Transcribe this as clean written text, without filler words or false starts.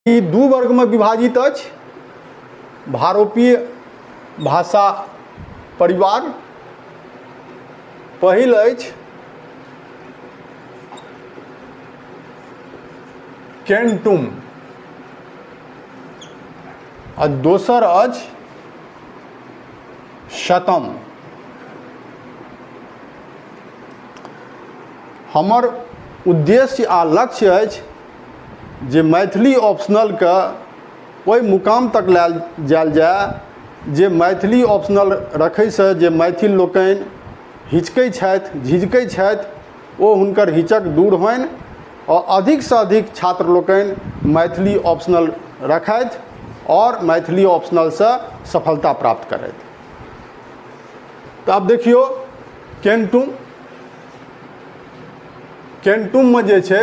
ई दू वर्गमे विभाजित अछि। भारोपीय भाषा परिवार पहिल अछि केंटुम आ दोसर अछि शतम। हमर उद्देश्य आ लक्ष्य अछि जे मैथिली ऑप्शनलके ओहि मुकाम तक लायल जायल जाय जे मैथिली ऑप्शनल रखैसँ जे मैथिल लोकनि हिचकै छथि, झिझकै छथि, ओ हुनकर हिचक दूर होइन आओर अधिकसँ अधिक छात्र लोकनि मैथिली ऑप्शनल रखथि आओर मैथिली ऑप्शनलसँ सफलता प्राप्त करथि। तऽ आब देखियौ केंटुम, केंटुममे जे छै